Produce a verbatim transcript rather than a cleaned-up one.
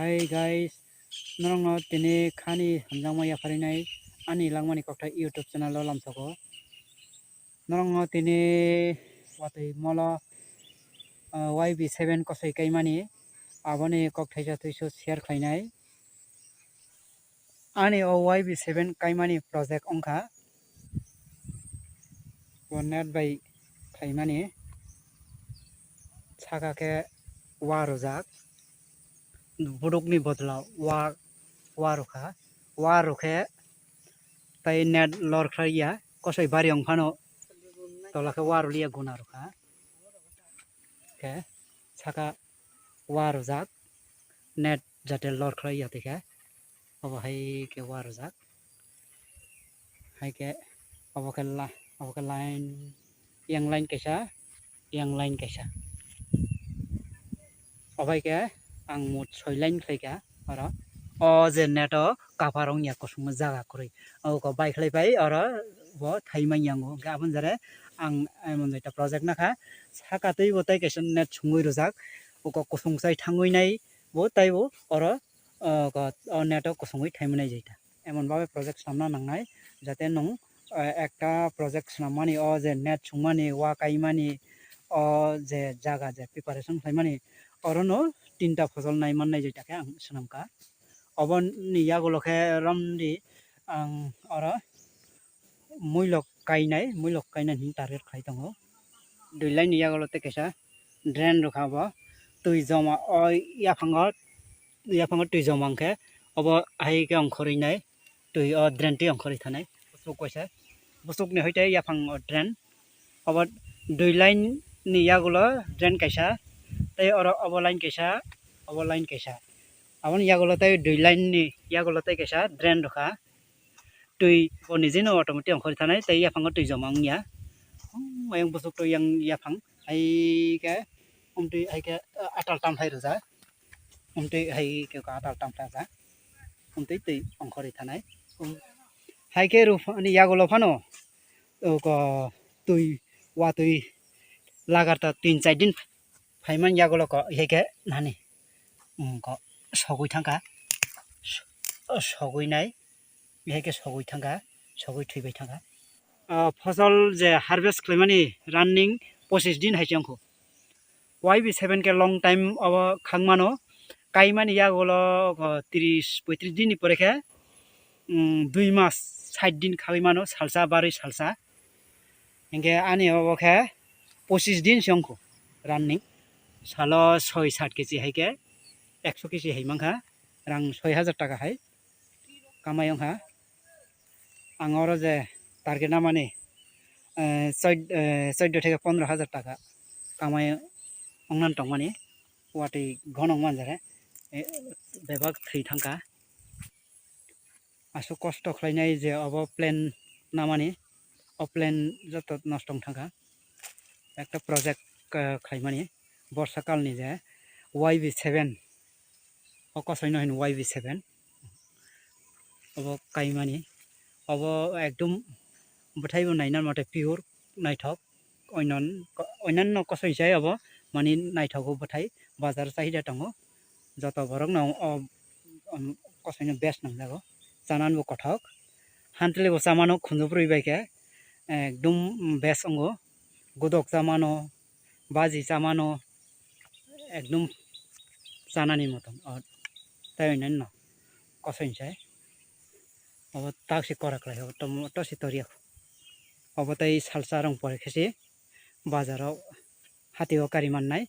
Hi guys, norokno tini khani hamjakma yapharinai ani langmani kokthai YouTube channel o lamsogo. Norokno tini watwi molo, ah, Y B seven kosoi kaimani aboni kokthaisa twiso share khlainai. Ani o Y B seven kaimani project wngkha bo net bai khlaimani, saka khe wa rwjak, budukni bodolo wa, wa rwkha, wa rwkhe tei net lor khlaiya, kosoi bari wng phano tola khe wa rwliya guna rwkha. Khe saka wa rwjak, net jate lor khlai ya twi khe, obo hai khe wa rwjak, hai khe obo khe la-, obo khe line, yang line kaisa, yang line kaisa, obo hai khe ang mut soi line khlai kha oro. O je net o kapar wng ya kusungma jaga kwrwi, oko bai khlai pai oro bo thai man yango. Hwnkhe aboni jare ang emon jaita project nakha, saka twi bo tei kaisa net sungwi rwjak, oko kusung chai thangwi nai bo tei bo oro, o, o net o kusungwi thai manai jaita. Emon babe project swnamna nangnai jate nwng, eh, ekta project swnammani, o je net sungmani, wa kaimani, o je jaga je preparation khlaimani, orono tinta phosol nai mannai jaita khe ang swnamkha. Oboni yagulo khe romdi ang oro muilok kainai, muilok kainai hinwi target khlai tongo. Dui line ni yagulo tei kaisa drain rwkha bo. Twi joma o yaphango, yaphango twi joma hwnkhe obo hai khe ongkhorwi nai, twi o drain twi ongkhorwi thanai. Busuk kaisa, busuk ni hoite yaphang o drain. Obo dui line ni yagulo drain kaisa, tei oro obo line kaisa, obo line kaisa. Aboni yagulo tei dui line ni yagulo tei kaisa drain rwkha. Twi bo nijino automatic ongkhorwi thanai, tei yaphango twi joma wngya. Ayang busuk to yang yaphang hai khe, umtwi hai khe, ah, atal tam hai rwjak. Umtwi hai khe atal tam rwjak. Umtwi twi ongkhorwi thanai. Um, hai khe rw ani yagulo phano, o ko twi, watwi lagarta tin char din phaiman yagulo ko, hai khe nani, um, ko sogwi thangkha. So-, sogwi nai. Bihai khe sogwi thangkha, sogwi thwibai thangkha. Ah, phosol je harvest khlaimani running pochis din hai se wngkho. Y B seven khe long time obo khangmano, kaimani yagulo, oh, tris poitris din ni pore khe, mm, dui mas sait din khalai mano, salsa barwi salsa. Hinkhe ani obo khe pochis din se wngkho running. Salo soi sat kechi hai khe ekso kechi hai mankha, rang soi hajar taka hai kamai wngkha. Ang oro je target namani, eh, chod-, eh, choddo theke pondro hajar taka kamai wngnan tongmani, watwi gonong manjare, eh, bebak thwi thangkha. Aswk kosto khlainai je obo plan namani, o plan joto nosto wng thangkha. Ekta project, eh, khlaimani, borsa kalni je Y B seven, o kosoino hino Y B seven. Obo kaimani, obo ekdom bwthaibo naina mote pure naithok. Oinon-, oinanno kosoi se obo mani naithogo bwthai, bazar chahida tongo. Joto borokno o, o, kosoino best nangjago, chananbo kothok, hantli bo chamano khunjubrwi bai khe ekdom best wngo, godok chamano, baji chamano, ekdom chanani motom, o, tei oinanno kosoi se. Obo taksi kora khlai, obo tomo tosi toriya. Obo tei salsa rong pore khe se bazaro hatio kari mannai.